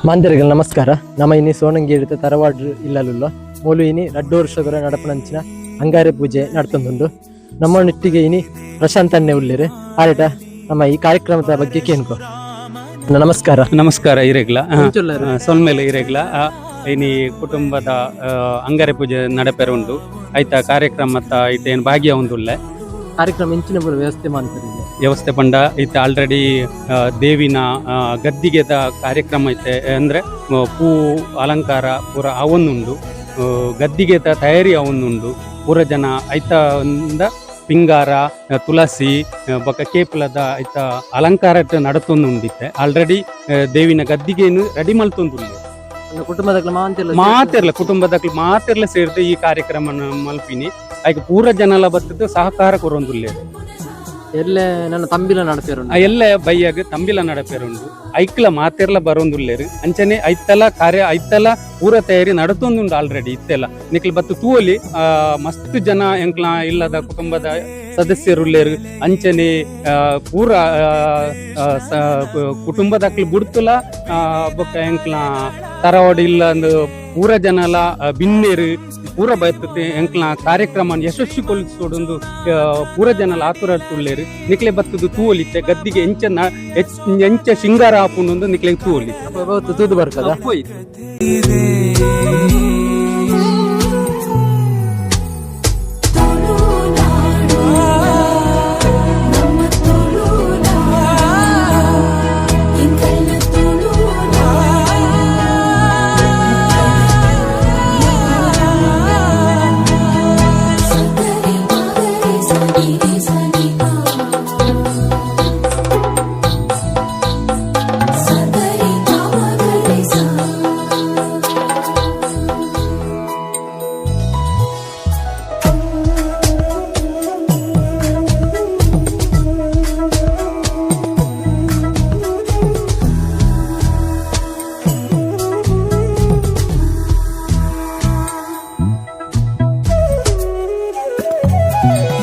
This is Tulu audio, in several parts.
ಮಾಂದಿರಗಳು ನಮಸ್ಕಾರ. ನಮ್ಮ ಇನಿ ಸೋಣಂಗೇರಿತ ತರವಾಡು ಇಲ್ಲಲುಲ್ಲ ಮೂಲು ಇನಿ ರಡ್ಡು ವರ್ಷಗಳ ನಡಪನಂಚಿನ ಅಂಗಾರೆ ಪೂಜೆ ನಡ್ತೊಂದುಂಡು. ನಮ್ಮ ನಿಟ್ಟಿಗೆ ಇನಿ ಪ್ರಶಾಂತ್ ಅನ್ನೆ ಉಲ್ಲೇರು ಆರೇಟ ನಮ್ಮ ಈ ಕಾರ್ಯಕ್ರಮದ ಬಗ್ಗೆ ಕೇನ್ಕೋ. ನಮಸ್ಕಾರ. ನಮಸ್ಕಾರ ಇರೆಗ್ಲ. ಸೊನ್ಮೇಲೆ ಇರೆಗ್ಲ. ಇನಿ ಕುಟುಂಬದ ಅಂಗಾರೆ ಪೂಜೆ ನಡಪೆರ ಉಂಡು. ಐತ ಕಾರ್ಯಕ್ರಮದ ಐತ ಏನು ಭಾಗ್ಯ ಉಂದುಲ್ಲೆ. ಕಾರ್ಯಕ್ರಮ ಇಂಚಿನ ಪೂರ ವ್ಯವಸ್ಥೆ ಮಾಡ್ತಾರೆ. ವ್ಯವಸ್ಥೆ ಪಂಡ ಐತ ಆಲ್ರೆಡಿ ದೇವಿನ ಗದ್ದಿಗೆದ ಕಾರ್ಯಕ್ರಮ ಐತೆ. ಅಂದ್ರೆ ಪೂ ಅಲಂಕಾರ ಪೂರ ಅವೊಂದುಂಡು, ಗದ್ದಿಗೆದ ತಯಾರಿ ಅವೊಂದುಂಡು. ಪೂರ ಜನ ಐತ ಪಿಂಗಾರ, ತುಳಸಿ, ಬೊಕ ಕೇಪಲದ ಐತ ಅಲಂಕಾರ ನಡತೊಂದುಂಡಿತ್ತೆ. ಆಲ್ರೆಡಿ ದೇವಿನ ಗದ್ದಿಗೆಯನ್ನು ರೆಡಿ ಮಲ್ತೊಂದುಲ್ಲೆ. ಕುಟುಂಬದ ಮಾತೆರ್ಲ ಮಾತೆರ್ಲ, ಕುಟುಂಬದಕ್ಲು ಮಾತೆರ್ಲ ಸೇರ್ದು ಈ ಕಾರ್ಯಕ್ರಮ ಮಲ್ಪಿನಿ. ಐಕ್ ಪೂರ ಜನಲ ಬತ್ತದು ಸಹಕಾರ ಕೊರೊಂದುಲ್ಲೆ. ಎಲ್ಲೆ ನನ್ನ ತಂಬಿಲ ನಡಪೇರು. ಎಲ್ಲ ಬೈಯಾಗ ತಂಬಿಲ ನಡಪೇರುಂಡು. ಐಕ್ಲ ಮಾತೆರ್ಲ ಬರೋಂದುಲ್ಲೇರು. ಅಂಚನೆ ಐತಲ ಕಾರ್ಯ ಐತಲ ಪೂರ ತಯಾರಿ ನಡತೊಂದುಂಡು ಆಲ್ರೆಡಿ. ಇತ್ತೆಲ್ಲ ನಿಕ್ಲ ಬತ್ತು ತೂವಲಿ. ಮಸ್ತ್ ಜನ ಎಂಕ್ಲ ಇಲ್ಲದ ಕುಟುಂಬದ ಸದಸ್ಯರುಲ್ಲೇರು. ಅಂಚನೆ ಪೂರ ಕುಟುಂಬದಕ್ಲು ಬುಡ್ತುಲ, ಬೊಕ್ಕ ಎಂಕ್ಲ ತರವಾಡು ಇಲ್ಲ ಅಂದ್ ಪೂರ ಜನಲ ಬಿನ್ನೇರು ಪೂರ ಬರ್ತದೆ. ಎಂಕ್ಲ ಕಾರ್ಯಕ್ರಮ ಯಶಸ್ವಿಗೊಳಿಸೋಡೊಂದು ಪೂರ ಜನಲ ಆತುರತ್ತುಳ್ಳೇರು. ನಿಕ್ಲೆ ಬತ್ತದು ತೂವಲಿತ್ತೆ. ಗದ್ದಿಗೆ ಎಂಚ ಎಂಚ ಶೃಂಗಾರ ಆಪುಂಡು ನಿಕ್ಲೆ ತೂವಲಿ. ತೂದು ಬರ್ತದ. ತುಳುನಾಡು ನಮ್ಮ ತುಳುನಾಡು ಎಂಕಲ್ನ ತುಳುನಾಡು. ಸಗರಿ ಮಗರಿ ಸನಿ ಸನಿ ಸಗರಿ ಮಗರಿ ಸಾ.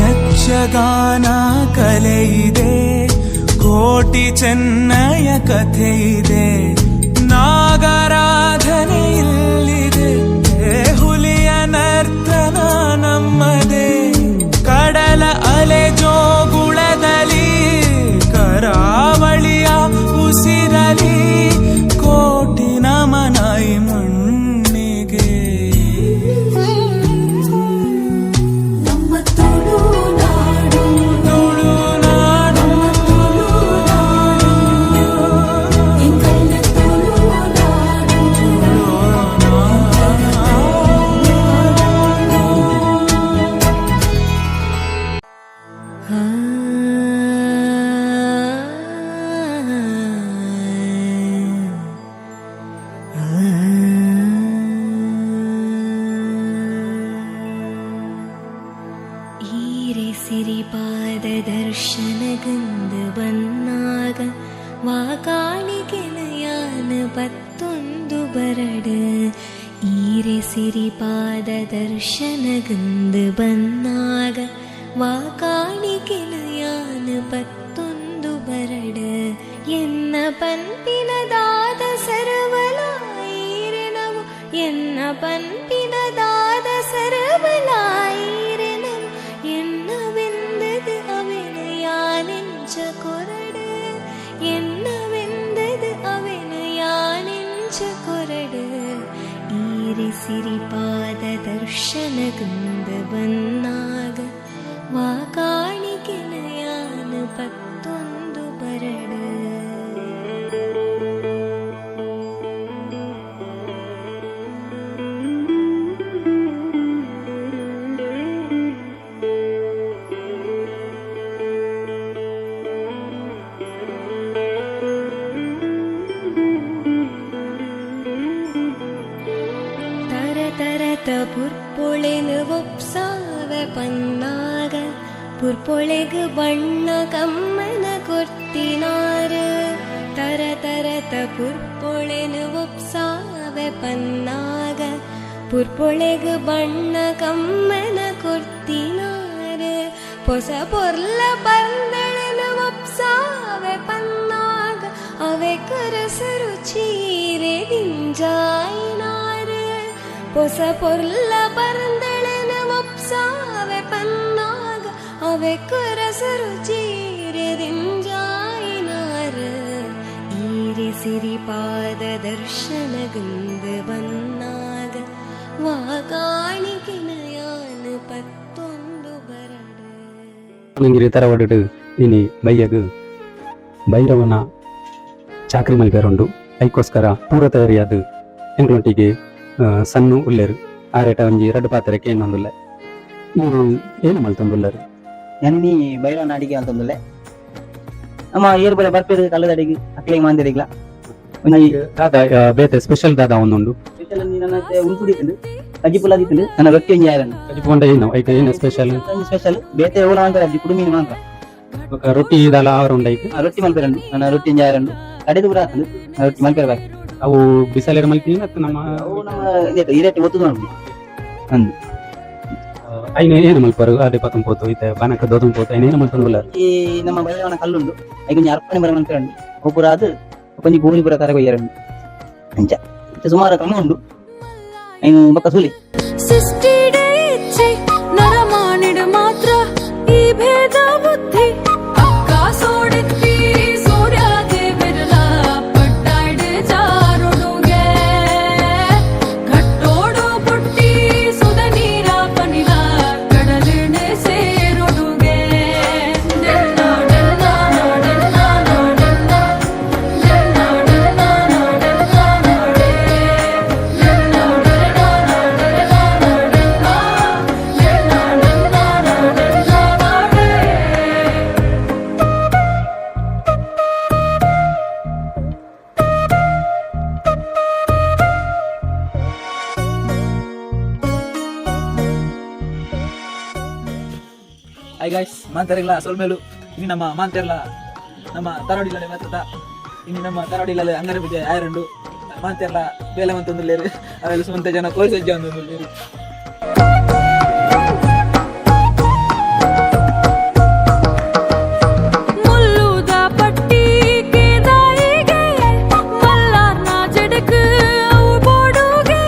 ಯಕ್ಷಗಾನ ಕಲೆಯಿದೆ, ಕೋಟಿ ಚೆನ್ನಯ ಕಥೆ ಇದೆ, ನಾಗರಾಧನೆ ಇಲ್ಲಿದೆ, ಹುಲಿಯ ನರ್ತನ ನಮ್ಮದೇ, ಕಡಲ ಅಲೆ ಜೋಗುಳದಲ್ಲಿ, ಕರಾವಳಿಯ ಉಸಿರಲಿ, ಕೋಟಿ ನಮನ ಈ ಮಣ್ಣಿಗೆ. ನಮ್ಮ ತುಳುನಾಡು. ತುಳುನಾಡು. ನಮ್ಮ ತುಳುನಾಡು ಎಂಕಲ್ನ. ದರ್ಶನಗಂದು ಬನ್ನಾಗ ವಾಕಾಣಿಕೆನಯಾನ ಪತ್ತೊಂದು ಬರಡು ಈರೆ ಸಿರಿಪಾದ ದರ್ಶನಗಂದು ಬನ್ನಾಗ ವಾಕಾಣಿಕೆನಯಾನ ಪತ್ತೊಂದು ಬರಡು ಎನ್ನ ಪನ್ಪಿನದಾದ ಸರ್ವಲಾಯಿರೆನವು ಎನ್ನ ಪನ್ಪಿನದಾದ ಸರ್ವಲಾಯಿರೆನವು ಎನ್ನ வெந்தது அவனு யானெஞ்ச கொரடு என்ன வெந்தது அவனு யானெஞ்ச கொரடு ஈரி சிரிபாத ದರ್ಶನಗಂದ ಬನ್ನಾಗ ವಾಕಾಣಿಕೆನಯಾನ ಪತ್ತೊಂದು ಬರಡು. ತರ ತರತ ಪುರ್ಪೊಳೆನು ಒಪ್ಸಾವೆ ಪನ್ನಾಗ ಪುರ್ಪೊಳೆಗು ಬಣ್ಣ ಕಮ್ಮನ ಕೊರ್ತಿನಾರು ತರ ತರತ ಪುರ್ಪೊಳೆನು ಒಪ್ಸಾವೆ ಪನ್ನಾಗ ಪುರ್ಪೊಳೆಗು ಬಣ್ಣ ಕಮ್ಮನ ಕೊರ್ತಿನಾರು ಪೊಸ ಪೊರ್ಲ ಪಂದಳನು ಒಪ್ಸಾವೆ ಪನ್ನಾಗ ಅವೆ ಕರಸರು ಚೀರೆ ದಿಂಜಾಯಿನಾರು ಪೊಸ ಪೊರ್ಲ ಪರಂದಳನ ಒಪ್ಸಾವೆ ಪನ್ನಾಗ ಅವೆ ಕರಸರು ಚೀರೆ ದಿಂಜಾಯಿನಾರು ಈರೆ ಸಿರಿಪಾದ ದರ್ಶನಗಂದು ಬನ್ನಾಗ ವಾಕಾಣಿಕೆನಯಾನ ಪತ್ತೊಂದು ಬರಡು. ನಂಗಿರಿ ತರವಾಡು ಇನಿ ಬೈಯಗ್ ಭೈರವನ ಚಾಕ್ರಿ ಮಲ್ಪೆರುಂಡು. ಐಕೋಸ್ಕರ ಪೂರ ತಯಾರಿಯಾದ ಎಂಕ್ಲೊಟ್ಟಿಗೆ ಸಣ್ಣ ಉಲ್ಲೇರು ಆರೇಟ ಒಂಜಿ ರಡ್ಡು ಪಾತ್ರಕ್ಕೆ ಏನೊಂದುಲ್ಲ ಇವರು ಏನು ಮಲ್ತೊಂದುಲ್ಲರು? ಎನ್ನಿ ಬೈರವನ ಅಡಿಗೆ ಅಂತಂದುಲ್ಲೆ. ನಮ್ಮ ಏರು ಬಲೆ ಬರ್ಪೇರು ಕಲ್ಲದ ಅಡಿಗೆ ಅಕ್ಲೆಗ್ ಮಾಂದಿರಿಗ್ಲ ಒಂಜಿ. ದಾದಾ ಬೇತೆ ಸ್ಪೆಷಲ್ ದಾದಾ ಒಂದುಂಡು? ಸ್ಪೆಷಲ್ ನನ್ನ ಉಂಟು ದೀತುಂಡು, ಕಜ್ಜಿಪುಲ ದೀತುಂಡು, ನನ್ನ ರೊಟ್ಟಿ ಒಂಜಿ ಆಯರಂಡು. ಕಜಿಪು ಪಂಡ ಏನು? ಐಕ ಏನು ಸ್ಪೆಷಲ್? ಒಂಜಿ ಸ್ಪೆಷಲ್ ಬೇತೆ ಓಲ ಮಾನ್ಪೆರ ಅಜ್ಜಿ, ಕುಡುಮೀನು ಮಾನ್ಪ. ಬೊಕ ರೊಟ್ಟಿ ದಾಲ ಆವರ ಉಂಡು ಐಕ್? ಆ ರೊಟ್ಟಿ ಮಲ್ಪೆರಂಡು, ನನ್ನ ರೊಟ್ಟಿ ಒಂಜಿ ಆಯರಂಡು, ಕಡೆದು ಪೂರ ಆತುಂಡು. ರೊಟ್ಟಿ ಮಲ್ಪೆರ ಬಾಕಿ. ಅವು ಬಿಸಲೇರ್ ಮಲ್ಪಿನ ಅತ್ತ ನಮ್ಮ? ಅವು ನಮ್ಮ ಇದೇಟ್ ಇರೇಟ್ ಒತ್ತುದು ಮಲ್ಪುನು ಅಂದು. ಐನ ಏನು ಮಲ್ಪರು? ಅಡೆ ಪತಂ ಪೋತು ಇತ್ತೆ ಬನಕ ದೋದಂ ಪೋತು ಐನ ಏನು ಮಲ್ತೊಂದುಲ್ಲ? ಈ ನಮ್ಮ ಬೈರವನ ಕಲ್ಲುಂಡು, ಐಕ್ ಒಂಜಿ ಅರ್ಪಣೆ ಬರ ಮಲ್ಪೆರಂಡು. ಅವು ಪೂರ ಆದ್ ಒಂಜಿ ಗೋಲಿ ಪೂರ ತರಗ ಕೊಯ್ಯರಂಡು. ಅಂಚ ಇತ್ತೆ ಸುಮಾರು ಕ್ರಮ ಉಂಡು. ಐನು ಬೊಕ್ಕ ಸೂಲಿ. ಸೃಷ್ಟಿಡೆ ಇಚ್ಛೆ ನರಮಾನಿಡು ಮಾತ್ರ ಈ ಭೇದ ಬುದ್ಧಿ ಅಕ್ಕ ಸೋಡಿತ್ತಿ ಸೂರ್ಯ ದೇವಿರಲ ಪಟ್ಟಾಡು ಜಾರುಡುಗೆ ಘಟ್ಟೋಡು ಪುಟ್ಟಿ ಸುದ ನೀರ ಪನಿಲ ಕಡಲಿನ ಸೇರುಡುಗೆ ಡೆನ್ನ ಡೆನ್ನ ಡೆನ್ನ ಡೆನ್ನ ಡೆನ್ನ ಡೆನ್ನ ಡೆನ್ನ ಡೆ ಡೆನ್ನ ಡೆನ್ನ ಡೆನ್ನ ಡೆನ್ನ ಡೆನ್ನ ಡೆನ್ನ ಡೆ. ಹಾಯ್ ಗಾಯ್ಸ್, ಮಾಂತರಿಲ್ಲ ಸೊಲ್ಮೇಲು. ಇನ್ನು ನಮ್ಮ ಮಾಂತೆರ್ಲ ನಮ್ಮ ತರವಾಡಿಲ್ಲದೆ ಮಾತ್ರ. ಇನ್ನು ನಮ್ಮ ತರವಾಡಿಲ್ಲದೆ ಅಂಗರ ಪೂಜೆ ಆಯರಂಡು. ಮಾಂತೆರ್ಲ ಬೇಲೆ ಮಂತೊಂದುಲ್ಲೇರು. ಅವೆಲ್ಲ ಸುವಂತ ಜನ ಕೋರಿ ಸಜ್ಜ ಒಂದೊಂದುಲ್ಲೇರು. ಮುಲ್ಲುದ ಪಟ್ಟಿ ಕೇದಾಯಿಗೆ ಮಲ್ಲಾರ್ನ ಜಡಕ್ ಅವು ಬೋಡುಗೆ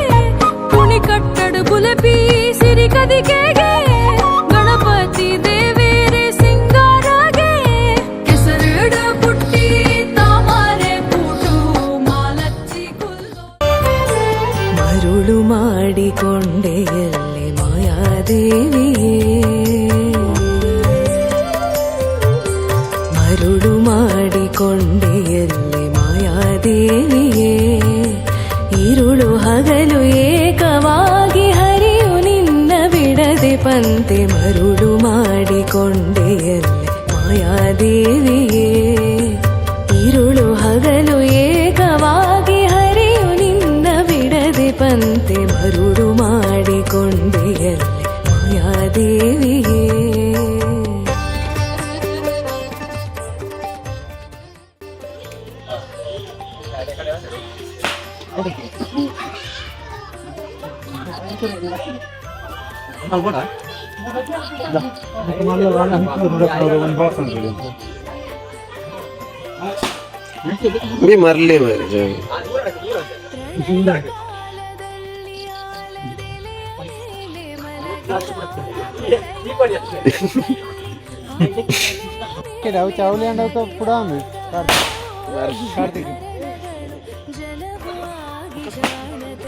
ಕುಣಿ ಕಟ್ಟಡ ಬುಲಪಿ ಸಿರಿ ಕದಿಕೆಗೆ ಗಣಪತಿ ದೇವೇರೆ ಸಿಂಗಾರಗೆ ಕೆಸರುಡ ಪುಟ್ಟಿ ತಾಮರೆ ಪೂಟು ಮಾಲಚ್ಚಿ ಕುಲ್ಲೋ. ಮರುಳು ಮಾಡಿಕೊಂಡೆಯಲ್ಲಿ ಮಾಯಾದೇವಿಯೇ, ಮರುಳು ಮಾಡಿಕೊಂಡೆಯಲ್ಲಿ ಮಾಯಾದೇವಿಯೇ, ಇರುಳು ಹಗಲು ಏಕವಾಗಿ ಹರಿಯು ನಿನ್ನ ಬಿಡದೆ ಪಂತೆ. ಮರುಳು ಮಾಡಿಕೊಂಡೆಯಲ್ಲಿ ಮಾಯಾದೇವಿಯೇ, ಇರುಳು ಹಗಲು ಏಕವಾಗಿ ಹರಿಯು ನಿನ್ನ ಬಿಡದೆ ಪಂತೆ. ಮರುಳು ಮಾಡಿಕೊಂಡೆಯಲ್ಲಿ ಮಾಯಾದೇವಿಯೇ. ಮರ್ಲಿ ಮಾರ್ರೆ. ಜನವಾಗಿ ಜಾಣತನ ಜನವಾಗಿ ಜಾಣತನ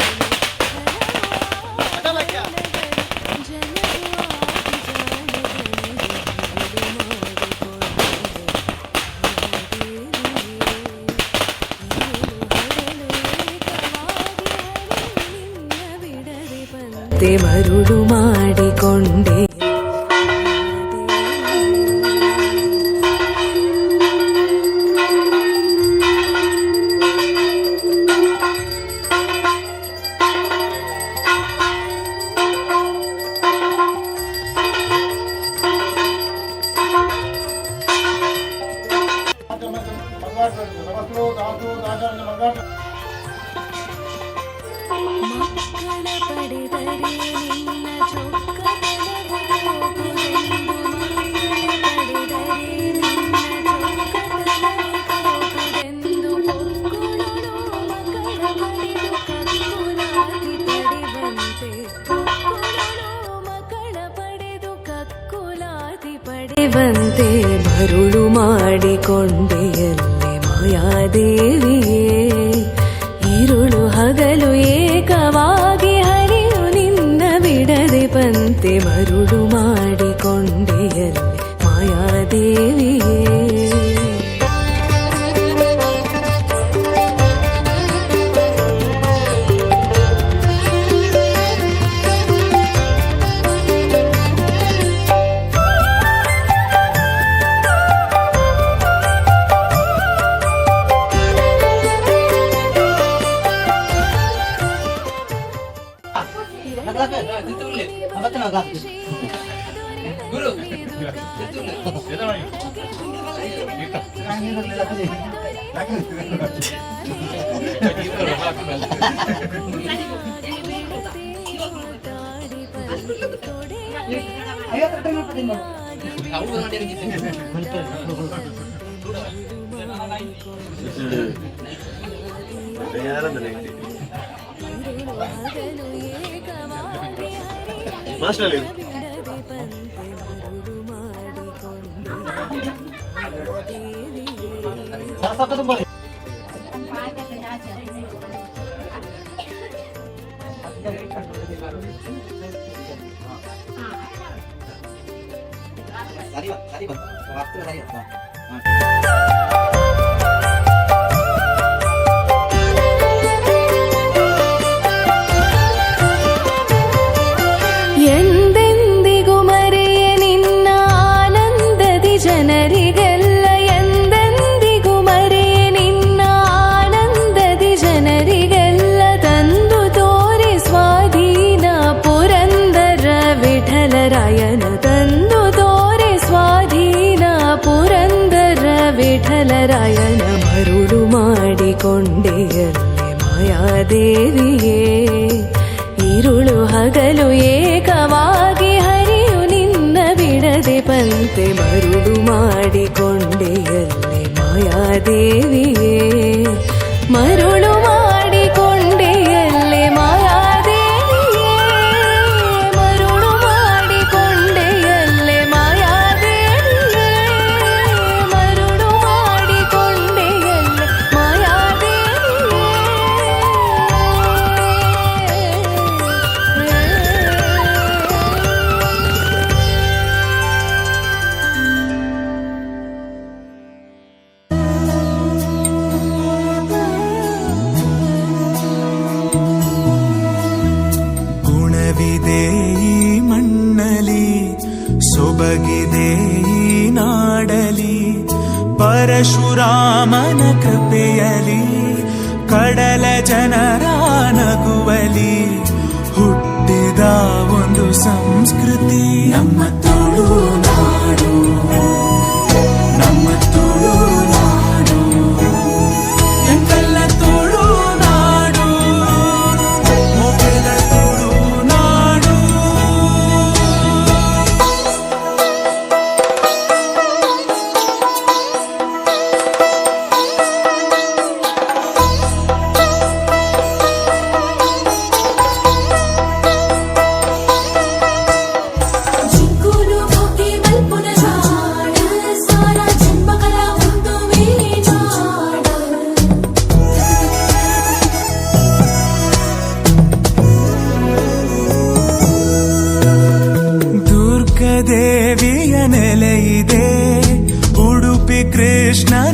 ಮರುಳು ಮಾಡಿಕೊಂಡೆ. ಮಕ್ಕಳ ಪಡೆದರೆ ನಿನ್ನ ಚೊಕ್ಕತನವು ತೋಪುದೆಂದು, ಮಕ್ಕಳ ಪಡೆದರೆ ನಿನ್ನ ಚೊಕ್ಕತನವು ತೋಪುದೆಂದು, ಪೊಕ್ಕುಳೊಳು ಮಕ್ಕಳ ಪಡೆದು ಕಕ್ಕುಲಾತಿ ಪಡೆವಂತೆ, ಪೊಕ್ಕುಳೊಳು ಮಕ್ಕಳ ಪಡೆದು ಕಕ್ಕುಲಾತಿ ಪಡೆವಂತೆ, ಮರುಳು ಮಾಡಿಕೊಂಡೆಯಲ್ಲೇ ಮಾಯಾದೇವಿಯೇ. ಇರುಳು ಹಗಲು ಏಕವಾಗಿ ಹರಿಯು ನಿನ್ನ ಬಿಡದೆ ಪಂತೆ ಮರುಳು ಮಾಡಿಕೊಂಡೆಯಲ್ಲೇ ಮಾಯಾದೇವಿಯೇ. ಸರಿ ಬಾ, ಸರಿ ಬಾ. ಸರಿ ಬಾ. ಎಂದೆಂದಿಗೂ ಮರೆಯ ನಿನ್ನ ಆನಂದದಿ ಜನರಿಗೆಲ್ಲ, ಎಂದೆಂದಿಗೂ ಮರೆಯ ನಿನ್ನ ಆನಂದದಿ ಜನರಿಗೆಲ್ಲ, ತಂದು ತೋರಿ ಸ್ವಾಧೀನ ಪುರಂದರ ವಿಠಲರಾಯನ, ತಂದು ತೋರಿ ಸ್ವಾಧೀನ ಪುರಂದರ ವಿಠಲರಾಯನ, ಮರುಳು ಮಾಡಿಕೊಂಡೆಯಲ್ಲೇ ಮಾಯಾದೇವಿಯೇ. ಇರುಳು ಹಗಲು ಏಕವಾಗಿ ಹರಿಯು ನಿನ್ನ ಬಿಡದೆ ಪಂತೆ ಮರುಳು ಮಾಡಿಕೊಂಡೆಯಲ್ಲೇ ಮಾಯಾದೇವಿಯೇ, ಮರುಳು ಮಾಡಿಕೊಂಡೆಯಲ್ಲೇ ಮಾಯಾದೇವಿಯೇ, ಮರುಳು ಮಾಡಿಕೊಂಡೆಯಲ್ಲೇ ಮಾಯಾದೇವಿಯೇ, ಮರುಳು ಮಾಡಿಕೊಂಡೆಯಲ್ಲೇ ಮಾಯಾದೇವಿಯೇ. ಗುಣವಿದೆ ಈ ಮಣ್ಣಲಿ, ಸೊಬಗಿದೆ ಈ ನಾಡಲಿ, ಪರಶುರಾಮನ ಕೃಪೆಯಲಿ, ಕಡಲ ಜನರ ನಗುವಲಿ ಹುಟ್ಟಿದ ಒಂದು ಸಂಸ್ಕೃತಿ ನಮ್ಮ ತುಳುನಾಡು, ನಮ್ಮ ತುಳುನಾಡು, ಎಂತೆಲ್ಲ ತುಳುನಾಡು, ಮೊಬೈಲ ತುಳುನಾಡು. ದೇವಿಯ ನೆಲೆಯಿದೆ, ಉಡುಪಿ ಕೃಷ್ಣನ.